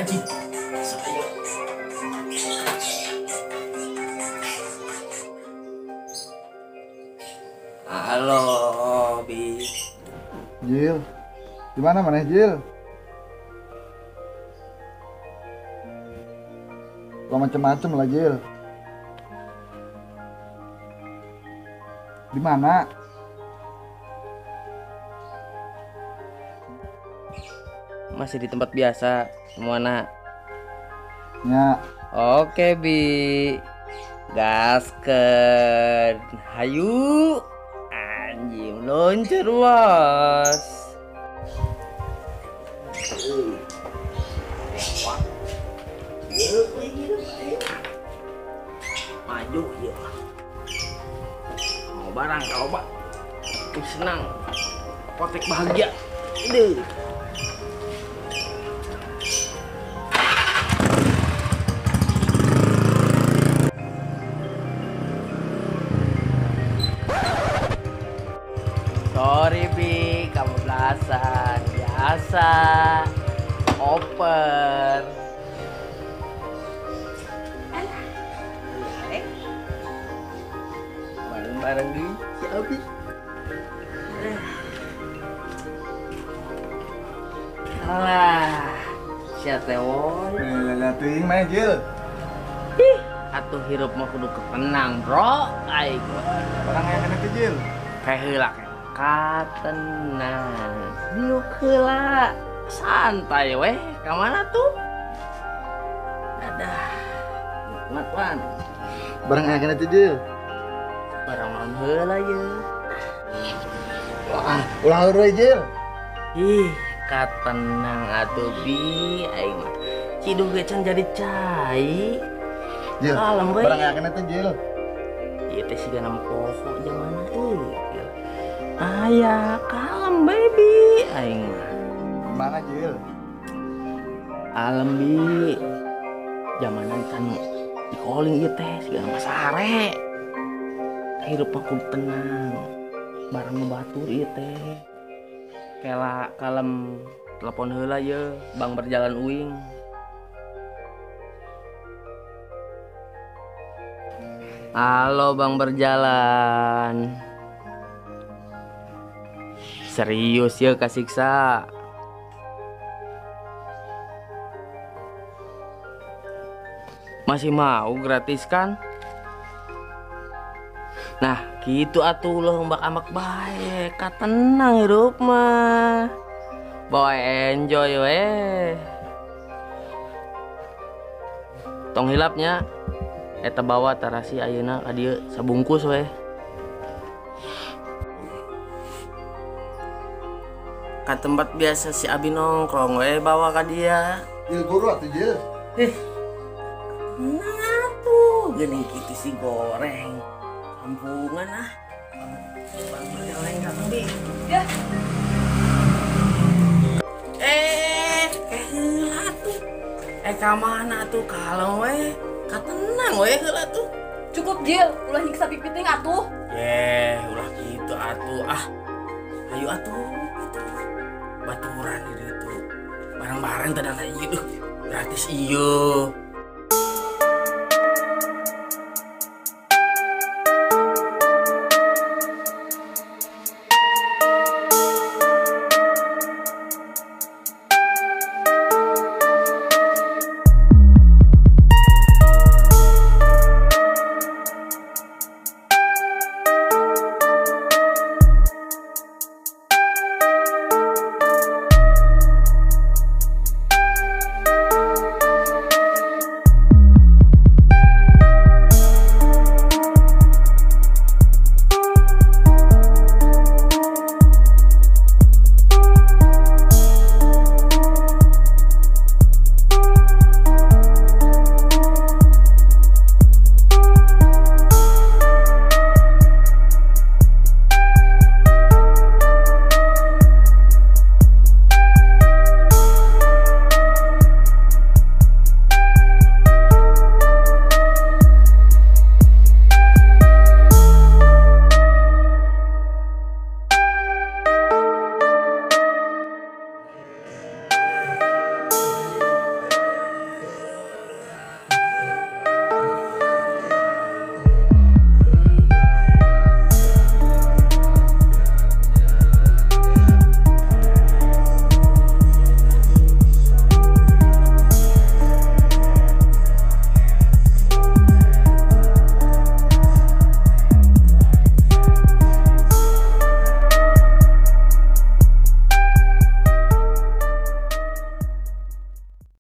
Anjing. Ayo. Halo, Bi. Jil. Di mana maneh, Jil? Lo macem-macem lah, Jil. Di mana? Masih di tempat biasa, semua nak. Ya. Oke, Bi. Gaskeun. Hayu. Anjing, luncur, bos. Maju ya. Mau barang kalau pak senang, apotek bahagia. Aduh. Sorry Bi, kamu belasan biasa. Oper. Bareng-bareng di si Abi. Alah, sia teh woy. Lala teuing mah, Jil. Ih, atuh hirup mah kudu ketenang, bro. Aing. Barang aya kana teh, Jil. Kayak heula katenang. Diuk heula. Santai weh, ka mana tuh? Dadah. Nikmat wan. Barang aya kana teh, Jil. Barang naon heula ye. Wah, ulah heureuy, Jil. Ih, katenang atuh Bi, aing mah. Ciduh ge can jadi cai. Jil, kalem we. Barang aya kana teh, Jil. Ieu teh siga nama poho jamana euy. Aya, kalem baby, aing mah. Mana, Jil? Alem Bi. Jamanan can di calling ieu teh siga nama sare. Hirup aku tenang. Barang batur ieu teh. Kela kalem telepon heula ye, Bang berjalan uing. Halo Bang berjalan. Serius ya kasiksa. Masih mau gratis kan? Nah, gitu atuh ulah ombak-ambak bae, katenang hirup mah. Bawa enjoy weh. Tong hilapnya eta bawa tarasi ayeuna ka dieu sabungkus weh. Ka tempat biasa si Abi nongkrong weh bawa ka dia. Jil buru atuh, Jil. Ih. Tenang atuh, geuning kitu si goreng. Kampungan ah. Bang berjalan datang Bi. Ya. Heula tuh. Ka mana tuh kalau weh? Katenang weh heula tuh. Cukup Jil, ulah nyiksa pipiting atuh. Yeh, ulah kitu atuh ah. Hayu atuh gitu. Baturan di ditu. Bareng-bareng teh dan ieu duh. Gratis ieu.